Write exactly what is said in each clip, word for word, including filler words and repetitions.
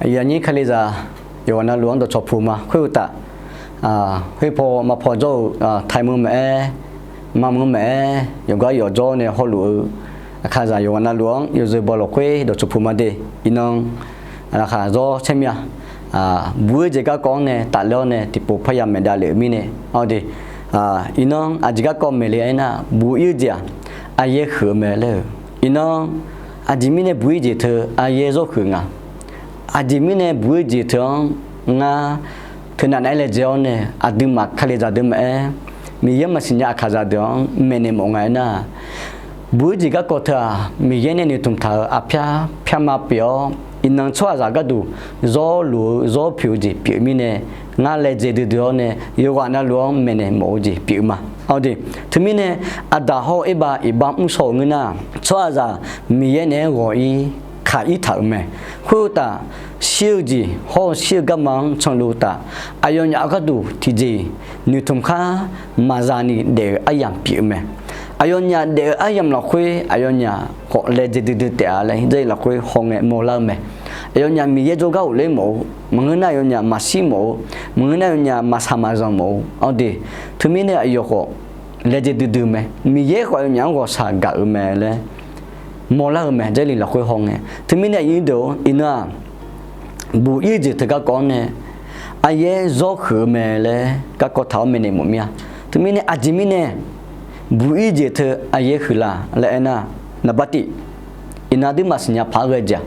Aqyuif aqnyir Kalizaq yawqghaq navluf-anr dawqcawq puq ma. Khoeruqtaf, khoerpaw maqpaw jawr-eu, taiq meuq maqaer, maqmeuq maqaer, yawqgar yawqjawr nae hawluf-eu Aqkaqzaq yawqghaq navluf-anr yawzeu baw lafkhoer dawqcawq puq ma de. Iqnan laqkhaq zawr caer mir-a. Buq-ir jeq garkawv-anr nae tafler-awr nae tiqpov parya maeqdav lef-euq mirnae, awr de, iqnan aqjeq garkawv maeqle aernar, buq-ir-eu jeq-aq, aqyaer huiq-eu mae laer-eu. Iqnan aqjeq mirnae buq-ir jeq teu aqyaer zawr huiq nga. Aqjeq mirnae buq-ir jeq teu-anr ngar teunav nav-aer laejae-awr nae aqduimaf Kalizaq deuq maqaer, Miqyaer maqsiq nya Aqkaqzaq deuq-anr maeqnaeq mawf nga aernar, buq-ir jeq garkawv teu-aq, Miqyaer nae noeqtmq taq-euq aqpyar pyar ma pyeuf-awr, iqnan tsawrhaqzaq gharduq zawrluf-eu zawr pyeuf-eu jeq pyeuf-eu mirnae, ngar laejae duidui-awr nae yawqghaq navluf-anr maeqnaeq mawf-eu jeq pyeuf-eu ma. Awr de, teumirnae aqdaq hawr-eu erbav iqbax mr shaw-euq ngeur nar, tsawrhaqzaq Miqyaer naeq-aer ghawq-ir kaq-ir taq-euq mae. Khoeruqtaf, shir-eu jeq hawr-eu shir-eu garma-anr canluf taf, aqyawfnyaf-eu gharduq tiqjeq noeqtmq khar maqza ni daef-eu aryamq pyeuf-eu mae. Aqyawfnyaf daef-eu aryamq lafkhoer aqyawfnyaf khawf laejae duidui taef-a laer, Jarlif lafkhoer hawngae mawrlar-eu mae. Aqyawfnyaf Miqyaer jawrgar ghofler mawf-eu, maqngeur nar aqyawfnyaf maqshir mawf-eu, maqngeur nar aqyawfnyaf maqsaq maqzanq mawf-eu, awr de, teumirnae aqyawf khawf laejae duidui-eu mae. Miqyaer khawf aqyawfnyaf-anr ghawqshaq gaq-euq mae laer mawrlar-eu mae, Jarlif lafkhoer hawngae. Teumirnae aqnyir deuq-or, iqnan-aq, buq-ir-eu jeq teu garkawv-anr nae aqyaer zawr huiq-eu mae laer garkawv taq-awr maeqnaeq mawf mir-a. Teumirnae aqjeq mirnae buq-ir jeq teu aqyaer huiqla laer aernar, naqbatif, iqnan aqduimaf siqnya paq-aer ghae jeq-aq,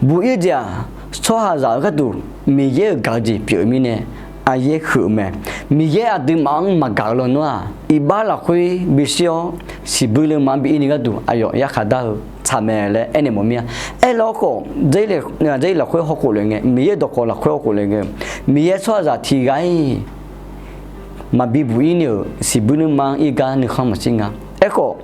buq-ir jeq-aq, tsawrhaqzaq-euq gharduq Miqyaer-euq gaq-eu jeq pyeuf-eu mirnae aqyaer huiq-eu mae. Miqyaer aqduimaf-anr maqgaq-eu lawnmr-aq, iqbax lafkhoer bishir-awr siqbuir leuma-anr bi-ir ni gharduq aqyawf yarkhaq dar-eu tsaq mae laer aernaeq mawf mir-a. Aerlar-awr khawf, Jarlif lafkhoer hawkhof le ngae, Miqyaer-euq dawqkawq lafkhoer hawkhof le ngae, Miqyaer tsawrhaqzaq tiq ghaq-iq maqbi buq-ir ni-euq siqbuir leuma-anr ir gar nuikhanr maqshir nga. Aerkhawf,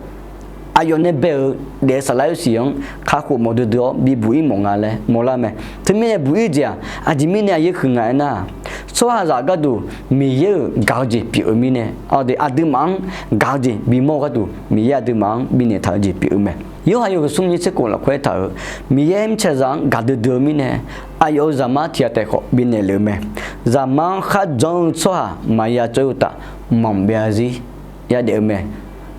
aqyawf nae bae-euq daef-eu saflar yawsiq-anr kakhof mawf duidui-awr bibuq-ir mawf nga laer mawrlar mae. Teumirnae buq-ir jeq-aq, aqjeq mirnae aqyaer huiq nga aernar, tsawrhaqzaq gharduq Miqyaer-euq gaq-eu jeq pyeuf-eu mirnae, aqduimaf-anr gaq-eu jeq bimawr-eu gharduq Miqyaer aqduimaf-anr binaeq taq-eu jeq pyeuf-eu mae. Yorhaq yawhuiq smr nyiq tser khof lafkhoer aertaq-euq, Miqyaer mirtsaqzaq-anr gaq duidui-eu mirnae, aqyawf-euq Zaqmar tiq ghaq taef khawf binaeq lef-eu mae. Zaqmar-anr kharjan-eu tsawrhaq maqya cawv-ir uqtaf, mqmaq byav zir yadaef-eu mae.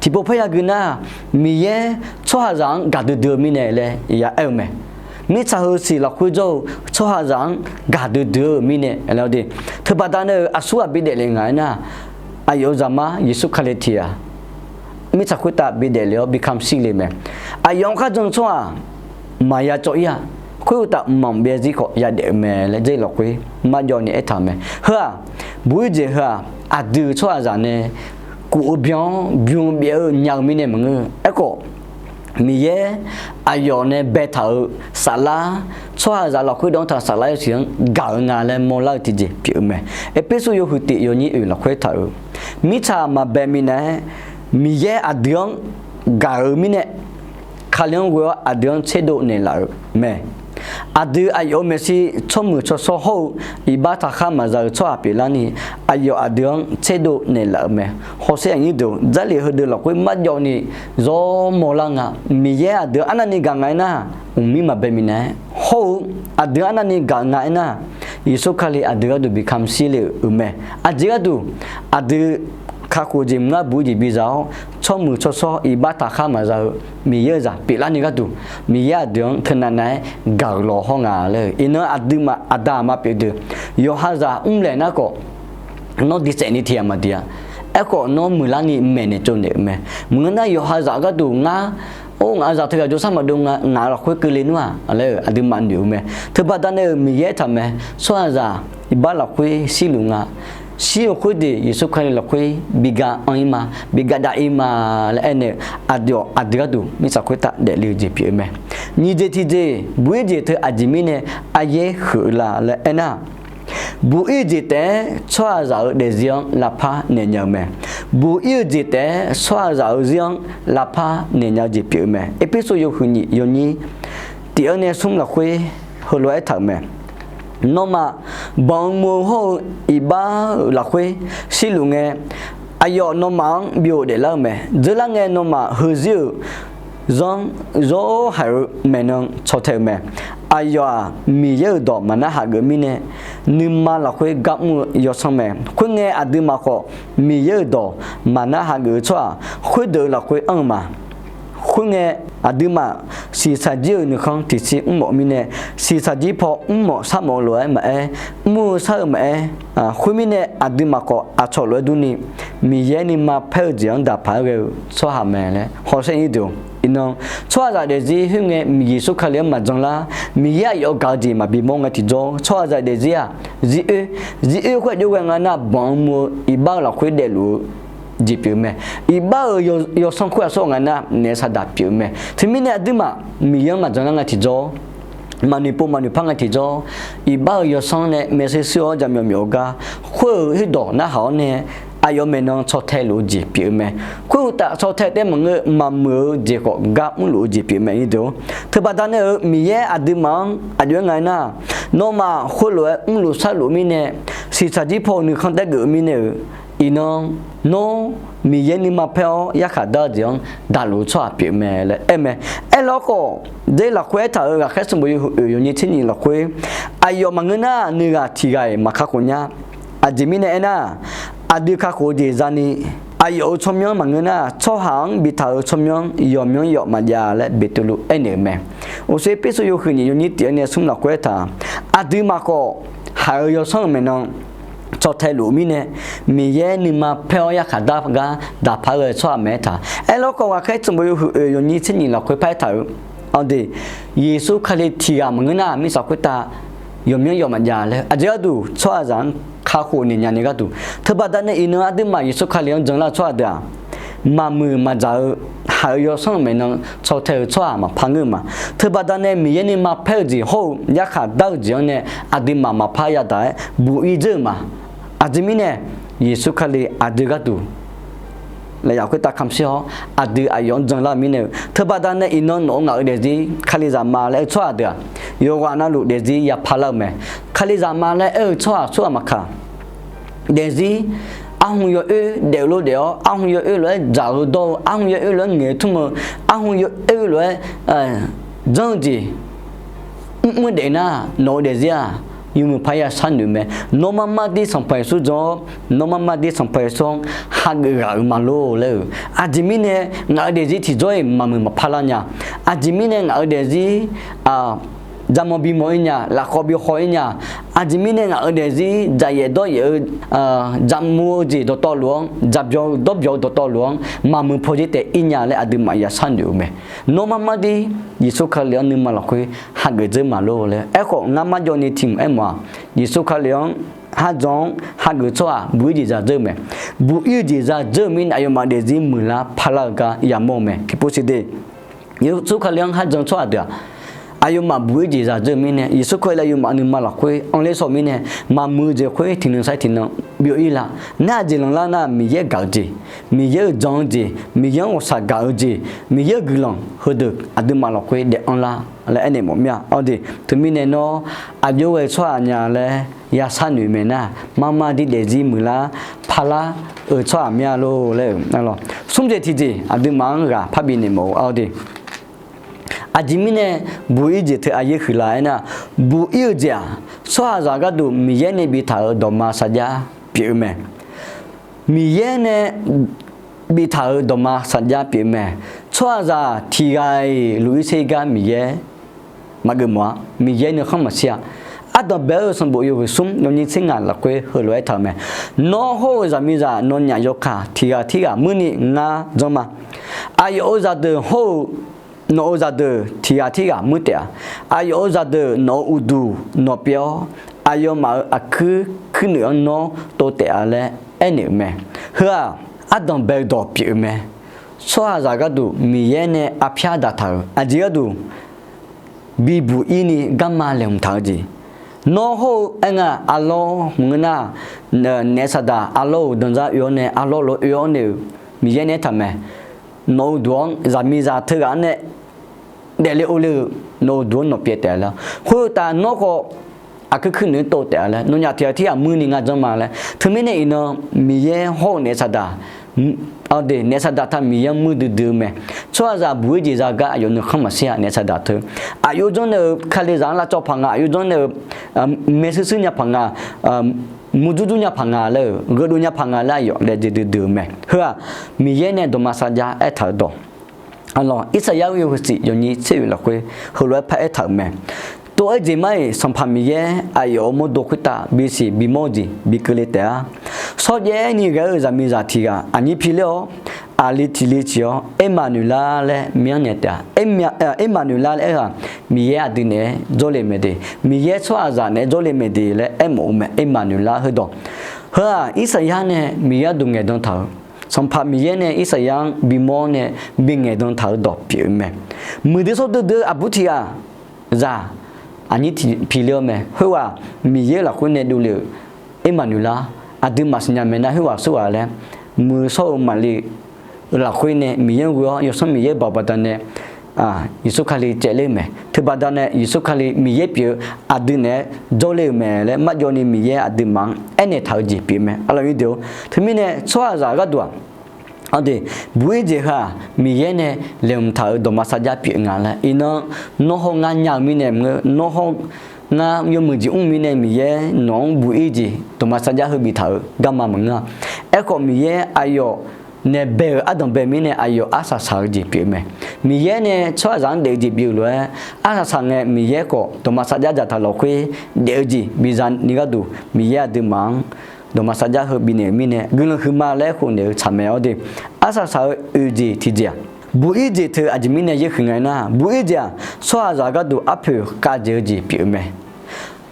Tiqpov parya gui nar, Miqyaer tsawrhaqzaq-anr gaq duidui-eu mirnae laer yaaer-eu mae. Mirtsaq heu siq lafkhoer jawr-eu tsawrhaqzaq-anr gaq duidui-eu mirnae laer de. Teubaqda nae-euq aqsurghaq bidaef lef nga aernar, aqyawf-euq Zaqmar Yeqsur Kali tiq ghaq mirtsaq khoertav bidaef lef-awr bikamq shir le mae. Aqyawf-anr kharjan-eu tsawrhaq maqya cawv-ir-a. Khoeruqtaf, mqmaq byav zir khawf yadaef-eu mae laer Jarlif lafkhoer marjawv ni aertaq-euq mae. Heu-aq, buq-ir jeq heu-aq, aqdui-euq tsawrhaqzaq nae kuf-eu byan-awr bymr byaev-eu nya-eu mirnae maqngeur. Aerkhawf, Miqyaer aqyawf nae baetaq-euq saflar, tsawrhaqzaq lafkhoer dawq-anr taq saflar yawsiq-anr gaq-eu nga laer mawrlar-eu tiqjeq pyeuf-eu mae. Erpersu yawhuiq tif yawnyir oeq lafkhoer aertaq-euq, mirtsaq maqbae minav-aer Miqyaer aqdui-anr gaq-eu mirnae, Kali-anr ghoe-awr aqdui-anr tserdov naeqlaf-euq mae. Aqdui aqyawf-euq maeqshi tsawrmuiq tsawrshawr hawr-eu iqbax taqkhar maqza-eu tsawrhaq pyeuflarni, aqyawf aqdui-anr tserdov naeqlaf-euq mae. Hawsher aqnyir deuq, Jarlif heudeuq lafkhoer marjawv ni zawrmawr lar nga. Miqyaer aqdui-anr arnavni gaq nga aernar, mqmir maqbae minav-aer hawr-eu, aqdui-anr arnavni gaq nga aernar, Yeqsur Kali aqdui gharduq bikamq shir le-euq mae. Aqjeq gharduq, aqdui kakhof jeq mr-ar buq-ir jeq biza-awr, tsawrmuiq tsawrshawr iqbax taqkhar maqza-eu Miqyaer-euq zaq pyeuflarni gharduq, Miqyaer aqdui-anr teunav nav-aer gaq-euq lawq hawr nga laer-eu. Iqnan aqduimaf aqda aqma pyeuf deuq, yawqha zaq mrlaeq nar khawf, nawr diqsaef ni tiq ghaq maqdiq-a. Aerkhawf, nawr muiqlarni maeqnaeq tsovnaeq-euq mae. Maqngeur nar, yawqha zaq gharduq ngar, or, ngaq-euq zaq teughaq jawrshar maqdov nga, ngaq-euq lafkhoer keuvle nmr-aq laer-eu aqduimaf noeq-eu mae. Teubaqda nae-euq Miqyaer aertaq mae. Tsawrhaqzaq iqbax lafkhoer shirluf nga. Shir-eu khoerdeuq Yeqsur Kali lafkhoer biga anr-ir ma, biga dav-ir ma laer aernaeq-eu, aqdui-awq aqdui gharduq mirtsaq khoertav daefle-eu jeq pyeuf-eu mae. Nyiq jeq tiqjeq, buq-ir jeq teu aqjeq mirnae aryaer huiq-eu la laer aernar, buq-ir-eu jeq taef-aer tsawrhaqzaq-euq daefzir-anr lavpar naeq nya-eu mae. Buq-ir-eu jeq taef-aer tsawrhaqzaq-euq zir-anr lavpar naeq nya-eu jeq pyeuf-eu mae. Erpersu yawhuiq nyiq yawnyir tif-anr nae smr lafkhoer heulof-aer aertaq-euq mae. Nawmaf banq-eu mov-eu hawr-eu iqbax-euq lafkhoer shirluf ngae, aqyawf nawmaf-anr byov daeflar-eu mae. Dzeurlar ngae, nawmaf heuzir-euq zanr zawr haiq-eu maeqnan caw tae-eu mae. aqyawf-aq Miqyaer-euq dawq maqnar hageuf mirnae, nuima lafkhoer gar mr-eu yawsanr mae. Khoerngae aqduimaf khawf Miqyaer-euq dawq maqnar hageuf-eu tsawrhaq khoerdeuq-eu lafkhoer anr-eu ma. Khoerngae aqduimaf shiqshaq jir-euq nuikhanr tiqsiq mrmawf mirnae, shiqshaq jir paw mrmawf sharmawf-eu lof-aer maqaer, mr-eu shar-eu maqaer, khoermirnae aqduimaf khawf aqcawq lof-aer durni Miqyaer nuima paer-eu jeq-anr daqpaq-aer ghae-eu tsawrhaq mae laer hawsher nyir deuq-or. Iqnan tsawrhaqzaq daefzir khoerngae Yeqsur Kali-anr maqjan lar, Miqyaer aqyawf-anr gaq-eu jeq maqbi mawr ngae tiqjawr, tsawrhaqzaq daefzir-aq, zir oer, zir oer khoer aqjox ghae nga nar, banq-anr mr-eu iqbax-eu lafkhoer daefluf-eu jeq pyeuf mae. Iqbax-euq yaw- yawsanr khoer aqsur nga nar, naef saqdaq pyeuf-eu mae. Teumirnae aqduimaf Miqyaer-anr maqjan lar ngae tiqjawr, maqnoeq pov maqnoeq par ngae tiqjawr, iqbax-euq yawsanr nae maershuir shuir-awr jaqmyawf myawf-eu gar, khoer-euq khoerdawq narhaq-awr nae aqyawf maeqnan caw tae luf-eu jeq pyeuf-eu mae. Khoeruqtaf caw tae taef maqngeur-eu maqmuiq-eu jeq khawf gar mrluf-eu jeq pyeuf mae nyir deuq-or. Teubaqda nae-euq Miqyaer aqduimaf-anr aqjox-aer nga aernar, nawmaf khoerlof-aer mrluf sharluf mirnae, shiqshaq jir paw-eu nuikhanr taef geuf-eu mirnae-euq, iqnan nawr Miqyaer nuima paer-awr yarkhaq dar-eu jeq-anr daqluf-eu tsawrhaq pyeuf mae laer aer mae. Aerlar khawf, dzer lafkhoer aertaq-euq Ghaqkhaer sanqbof yawhuiq oeq yawnyir tser nyiq lafkhoer, aqyawf maqngeur nar nuighaq tiq ghaq-iq maqkakhof nya. Aqjeq mirnae aernar, aqdui kakhof-eu jeq zani, aqyawf-euq tsawrmyanr maqngeur nar, tsawrhaq-anr bitaq-euq tsawrmyanr yawqmyanr yawf maqjav laer Beqtuvluv aernaeq-euq mae. Uqshoe Pirsuv yawhuiq nyiq yawnyir tiq-anr nae smr lafkhoer aertaq, aqduimaf khawf haq-euq yawsanr-euq maeqnan caw tae luf-eu mirnae, Miqyaer nuima paer-awr yarkhaq dar gar daqpaq-aer ghae-eu tsawrhaq mae aertaq. Aerlar khawf, Ghaqkhaer sanqbof yawhuiq oeq yawnyir tser nyiq lafkhoer paraer taq-euq, aqdui, Yeqsur Kali tiq ghaq maqngeur nar, mirtsaq khoertav yawqmyanr yawf maqjav laer aqjeq gharduq tsawrhaqzaq-anr kakhof naeq nya nae gharduq. Teubaqda nae iqnan aqduimaf Yeqsur Kali-anr jan lar-eu tsawrhaq deuq-aq, maqmuiq maqdzaq-eu haq-euq yawsanr-euq maeqnan caw tae-eu tsawrhaq maqpar ngeur-eu ma. Teubaqda nae Miqyaer nuima paer-eu jeq hawr-eu yarkhaq dar-eu jeq-anr nae aqduimaf maqpar yadaq-aer buq-ir dzeur-euq ma. Aqjeq mirnae, Yeqsur Kali aqdui gharduq lafyaf khoertav kamq shir-awr, aqdui aqyawf-anr jan lar-eu mirnae-eu, teubaqda nae iqnan nawq-eu ngaq-euq daefzir Kalizaq ma laer aer-eu tsawrhaq deuq-aq, yawqghaq navluf daefzir yapar lar-eu mae. Kalizaq ma laer aer-eu tsawrhaq tsawrhaq maqkaq, daefzir arhu yawoer daef-eu lof daef-awr, arhu yawoer lof-aer dzaq-eu dawr-eu, arhu yawoer lof-aer ngaeq-eu tmr-eu, arhu yawoer lof-aer janr-eu jeq mrmr daef nar, nawq-eu daefzir-aq, yawmuiq paq yashar noeq mae. Nawr mar mar dir Sanqpaq Yeqsur jan-awr, nawr mar mar dir Sanqpaq Yeqsur-anr hageuf ghaq-euq ma lor laer-euq. Aqjeq mirnae ngaq-euq daefzir tiqjawr-iq maqmuiq maqpar lar nya. Aqjeq mirnae ngaq-euq daefzir jaqmawf bimawf-ir nya, lafkhawf bihaw-ir nya. Aqjeq mirnae ngaq-euq daefzir dzaqyaef dawryaef-eu, jaqmur-eu jeq dawqtawvluf-anr, dzaqbyawq-eu dawrbyawq-eu dawqtawvluf-anr maqmuiq pawdzer taef-ir nya laer aqduimaf yashar noeq-eu mae. Nawr mar mar dir Yeqsur Kali-anr nuima lafkhoer hageuf dzeur ma lor laer. Aerkhawf, ngar marjawv ni tiq mq aermawf-aq, Yeqsur Kali-anr, kharjan-anr hageuf tsawrhaq buq-ir jeq za dzeur-eu mae. Buq-ir-eu jeq za dzeur-eu mirnae aqyawfmaf daefzir muiqlar parlar-eu gar yamawr-eu mae. Tiqpov siq de, Yeqsur Kali-anr kharjan tsawrhaq deuq-aq, aqyawfmaf buq-ir jeq za dzeur-eu mirnae, Yeqsur Kali aqyawfmaf nuima lafkhoer anrler shaw-eu mirnae, maqmuiq-eu jeq khoer tiqnan sar tiqnan byov-ir la. Nar aqjeq lanqlar nar, Miqyaer gaq-eu jeq, Miqyaer-euq jan-eu jeq, Miqyaer-anr ghawqshaq gaq-eu jeq, Miqyaer-euq guiqlanq heudeuq aqduimaf lafkhoer daef anrlar laer aernaeq mawf mir-a. Awr de, teumirnae nawr aqjox ghae-eu tsawrhaq nya laer yashar noeq mae nar, mar mar dir daefzir muiqlar parlar-euq tsawrhaq mya lor laer-euq. Smr jeq tiqjeq aqduimaf-anr ghaq parbi naeq mawf-eu. Awr de, aqjeq mirnae buq-ir jeq teu aqyaer huiqlar aernar, buq-ir-eu jeq-aq, tsawrhaqzaq gharduq Miqyaer nae bitaq-euq dawqma sarjax pyeuf-eu mae. Miqyaer nae biftaq-euq dawqma saqjav pyeuf mae. Tsawrhaqzaq tiqghaq-iq luf-ir ser gar Miqyaer maqgeuf mawf-a. Miqyaer nuikhanr maqshir-a. Ardanq bae-eu sanqbof yawhuiq smr yawnyir tser ngaq lafkhoer heulof-aer aertaq-euq mae. Nawr hawr-eu zaqmiqzaq nawnyaf yawkaq tiqghaq tirghaq muirni ngar janr ma. Aqyawf-euq zaqdeuq hawr-eu nawq-euq zaqdeuq tiqghaq tirghaq muir taef-a. Aqyawf-euq zaqdeuq nawq-euq uqduq nawq pyeuf-awr, aqyawfmaf-euq aqkuir kuirnoeq-anr nawr tov taef-a laer aernaeq-euq mae. Heu-aq, ardanq bae-eu dawq pyeuf-eu mae. Tsawrhaqzaq gharduq Miqyaer nae arpyar daqtaq-euq aqjeq gharduq bibuq-ir ni garma laeqhmq taq-eu jeq. Nawr hawr-eu aer nga arlawr hmq ngeur nar, naef saqdaq arlawr-euq danzar oe-awr nae arlawr lof oe-awr nae-euq Miqyaer nae aertaq mae. Nawq-euq duq-anr zaqmiqzaq teughaq-anr nae daefle orle-eu nawq-euq duq-anr nawq pyaev taef-a laer. Khoeruqtaf nawr khawf aqkuir kuirnoeq-anr tov taef-a laer. Nawnyaf tiqghaq tirghaq muirni ngar janr ma laer. Teumirnae iqnan Miqyaer hawr-eu naef saqdaq Aqdeq naef saqdaq taq Miqyaer-anr muir duidui-eu mae. Tsawrhaqzaq buq-ir jeq za gar aqyawf nuikhanr maqshir-a naef saqdaq teu. Aqyawf janrnaeq-euq kalizaq-anr lavcawv paq nga, aqyawf janrnaeq-euq maershuir shuir nya paq nga, murjur jur nya paq nga laer-euq, gheudov nya paq nga laer aqyawf laejae duidui-eu mae. Heu-aq, Miqyaer nae dawqma sarjax aertaq-eu dawq. Aqlawq, Irsaqyar-eu yawhuiq siq yawnyir tser oeq lafkhoer heulof-aer paraer taq-euq mae. Tov-aer jeq mar-iq, Sanqpaq Miqyaer aqyawf-euq mawrdo khoertav bisiq bimawr-eu jeq bi keuvle taef-a. Shawrjaev-aer ni ghae-eu zaqmiqzaq tiq ghaq aqnyir pi ler-awr, aqli tiq li ciq-awr, Ermaqnoeqlar laer myanrnaeq taef-a. Ermaqnoeqlar laer aer-eu-aq, Miqyaer aqdui naeq-aer jawrle mae de, Miqyaer tsawrhaqzaq naeq-aer jawrle mae de laer aermawf-eu mae, Ermaqnoeqlar heudawq. Heu-aq, Irsaqyar nae Miqyaer gharduq ngaeqdan taq-euq, Sanqpaq Miqyaer nae Irsaqyar-anr bimawr nae bi ngaeqdan taq-eu dawq pyeuf-eu mae. Muiqdui shawr duidui-eu aqbur tiq ghaq zaq aqnyir tiq pi ler-awr mae. Khoerghaq Miqyaer-euq lafkhoer nae dovle-euq Ermaqnoeqlar, aqduimaf siqnya mae nar khoerghaq aqsurghaq laer, muiq shawr-eu Maqli lafkhoer nae Miqyaer-anr ghoe-awr Yawsanr Miqyaer baoq baqdanae Yeqsur Kali caevler-eu mae. Teubaqda nae Yeqsur Kali Miqyaer pyeuf-eu aqdui naeq-aer jawrle-euq mae laer marjawvni Miqyaer aqduimaf-anr aernaeq taq-eu jeq pyeuf mae. Aqlawq nyi deuq-or, teumirnae tsawrhaqzaq gharduq-aq, aqdeq buq-ir jeq heu-aq, Miqyaer nae laeqhmq taq-euq dawqma sarjax pyeuf nga laer. Iqnan, nawr hawr ngar nya-eu mirnae maqngeur, nawr hawr ngar yawmuiq jeq mr-eu mirnae Miqyaer nawq-anr buq-ir jeq dawqma sarjax heu biftaq-euq garma maqngeur-a. Aerkhawf, Miqyaer aqyawf nae bae-euq ardanq bae mirnae aqyawf arsaq saq-eu jeq pyeuf mae. Miqyaer nae tsawrhaqzaq-anr daef-eu jeq bif-eu lof-aer, arsaq saq ngae Miqyaer khawf dawqma sarjax dzaqtaq lafkhoer daef-eu jeq biza ni gharduq Miqyaer aqduimaf-anr dawqma sarjax heu bifnaeq-euq mirnae guiqlanq huiqma laer khofnaeq-eu tsaq mae. Awr de, arsaq saq-eu oeq jeq tiqjeq-aq, buq-ir jeq teu aqjeq mirnae yaerhuiq nga aernar, buq-ir jeq-aq, tsawrhaqzaq gharduq arpoeq khavdzaeq-eu jeq pyeuf-eu mae.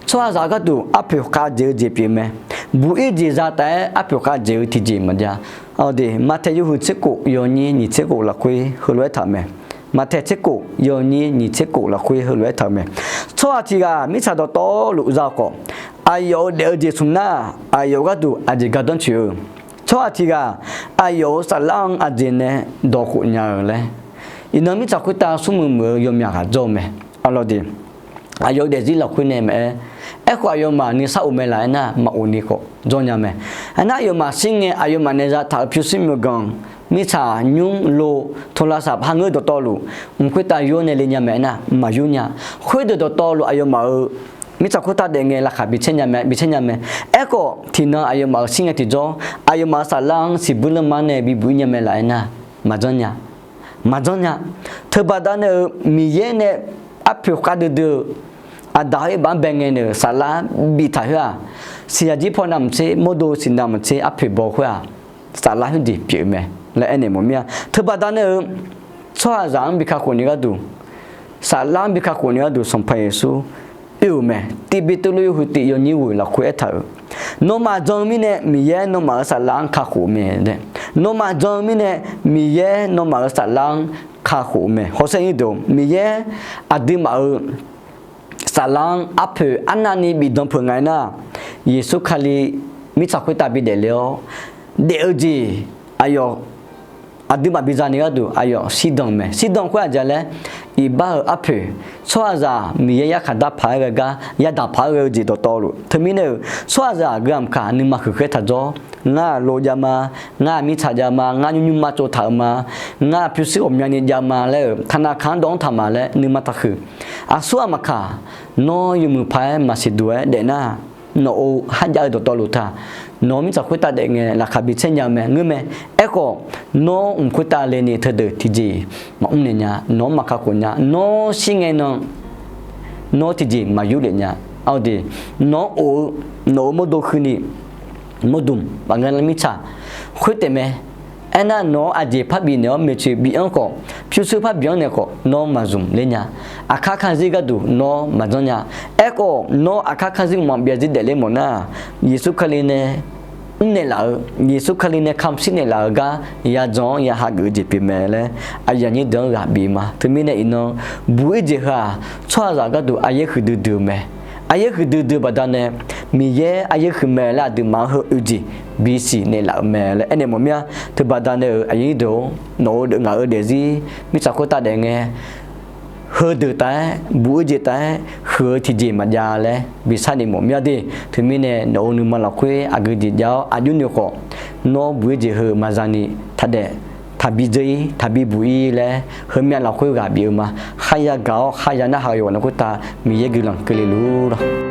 Tsawrhaqzaq gharduq arpoeq khavdzaeq-eu jeq pyeuf mae. Buq-ir jeq za taef-aer arpoeq khavdzaeq-eu tiqjeq maqjav. Awr de, Maqtaeq yawhuiq tserkhof yawnyir nyiq tserkhof lafkhoer heulof-aer taq-euq mae. Maqtaeq tserkhof yawnyir nyiq tserkhof lafkhoer heulof-aer taq-euq mae. Tsawrhaq tiq ghaq mirtsaq dawqtawvluf za-eu khawf, aqyawf-euq daef-eu jeq smq nar, aqyawf gharduq aqjeq gardanr tsoeq-eu. Tsawrhaq tiq ghaq aqyawf-euq saflar-anr aqjeq nae dawqkhof nya-eu laer, iqnan mirtsaq khoertav smrmuiq muiq-eu yawmyaq ghaq jawr-eu mae. Aqlawq de, aqyawf-euq daefzir lafkhoer nae maqaer, aerkhawf aqyawfmaf nuisar of mae laf aernar, maqof ni khawf jawr nya mae. Aernar, aqyawfmaf shir ngae aqyawfmaf nae zataq-euq pyurshuir myawqganq, mirtsaq nymr lo, tolasaq par ngeur dawqtawvluf, mq khoertav yur nae le nya mae aernar, maqyur nya. Khoerdeuq dawqtawvluf aqyawfmaf-euq mirtsaq khoertav daef ngae laqkhaq bitsaer nya mae, bitsaer nya mae. Aerkhawf, tiqnan aqyawfmaf-euq shir ngae tiqjawr, aqyawfmaf-euq saflar-anr siqbuir lanma nae bibuq-ir nya mae laf aernar, maqjanr nya. Maqjanr nya. Teubaqda nae-euq Miqyaer nae arpoeq khavdui dui-eu, aqdaq-euq irbaf-anr bae ngae nae-euq saflar biftaq khoer-aq, siqyaq jir paw navmaqtser, mawrdo siq navmaqtser arpoeq baw khoer-aq, saflar khoerjeq pyeuf mae laer aernaeq mawf mir-a. Teubaqda nae-euq tsawrhaqzaq-anr bi kakhof ni gharduq, saflar-anr bi kakhof ni gharduq Sanqpaq Yeqsur oe-euq mae. Tiq Beqtuvluv yawhuiq tiq yawnyir ghoeq lafkhoer aertaq-euq, nawmaf jan-eu mirnae Miqyaer nawmaf-euq saflar-anr kakhof-eu mae laer. Nawmaf jan-eu mirnae Miqyaer nawmaf-euq saflar-anr kakhof-eu mae. Hawsher nyir deuq, Miqyaer aqduimaf-euq saflar-anr arpoeq arnavni bifdan peuq nga aernar, Yeqsur Kali mirtsaq khoertav bidaef le-awr, daef-eu jeq aqyawf aqduimaf biza ni gharduq aqyawf shirdan mae. Shirdan khoer aqjeq laer, iqbax-euq arpoeq, tsawrhaqzaq Miqyaer yarkhaq darpaq-aer ghae gar yadaq paq-aer ghae-eu jeq dawqtawvluf, teumirnae-euq tsawrhaqzaq gui-aq mqkaq nuima huiqkhaer taqjawr, ngar-aq lo jav ma, ngar-aq mirtsaq jav ma, ngar nymr nymrma tsovtaq-eu ma, ngar pyurshuir ghawqmyani jav ma laer-euq taqnavkaq-anr dawv-anr taq ma laer nuima taqhuiq. Aqsur-aq maqkaq, nawr yawmuiq paq-aer maqsiq duq-aer daef nar, nawq-euq kharjav-eu dawqtawvluf taq, nawq-euq mirtsaq khoertav daef ngae laqkhaq bitsaer nya-eu mae ngeur mae. Aerkhawf, nawr mq khoertav le ni teudeuq tiqjeq maqmr naeq nya, nawq-anr maqkakhof nya, nawr shir ngae nan nawr tiqjeq maqyur lef nya. Awr de, nawq-anr of-eu, nawq-euq mawrdo huini mawrdmq baqngae lar mirtsaq khoertaef mae. Aernar, nawq-anr aqjeq par bifnaeq-awr maeqtsoeq bif-anr khawf, pyurshuir par bif-anr naeq khawf, nawr maqzmq ler nya. Aqkar karzir gharduq nawr maqjanr nya. Aerkhawf, nawr aqkar karzir maqbyav zir daefler mawf nar, Yeqsur Kali nae mrnaeq laf-eu, Yeqsur Kali nae kamq shir naeq laf-eu gar yajan-awr ya hageuf-eu jeq pyeuf mae laer aqyuif aqnyir deuq-anr ghaq bif ma. Teumirnae iqnan, buq-ir jeq heu-aq, tsawrhaqzaq gharduq aryaer huiqdui dui-eu mae. Aryaer huiqdui dui-eu baqdanae, Miqyaer aryaer huiq mae laer aqduimaf-anr heu oeq jeq bisiq naeqlaf-euq mae laer aernaeq mawf mir-a. Teubaqda nae-euq aqyuif aqnyir deuq-or, nawq-euq ngaq-euq daefzir mirtsaq khoertav daef ngae, heudeuq taf-aer buq-ir jeq taf-aer huiq-eu tiqjeq maqjav laer bi sharni mawf mir-a de. Teumirnae nawq-euq nuima lafkhoer aqgeu jeq jav-awr aqjox noeq khawf, Nawr buq-ir jeq heu maqza ni taqdaef, taqbi dzeur-ir, taqbi buq-ir laer heumyav lafkhoer ghaq bif-eu ma. Kharya gaq-awr kharya narhaq-eu yawqghaq na khoertav Miqyaer guiqlanq keuvle luf-ur lawr.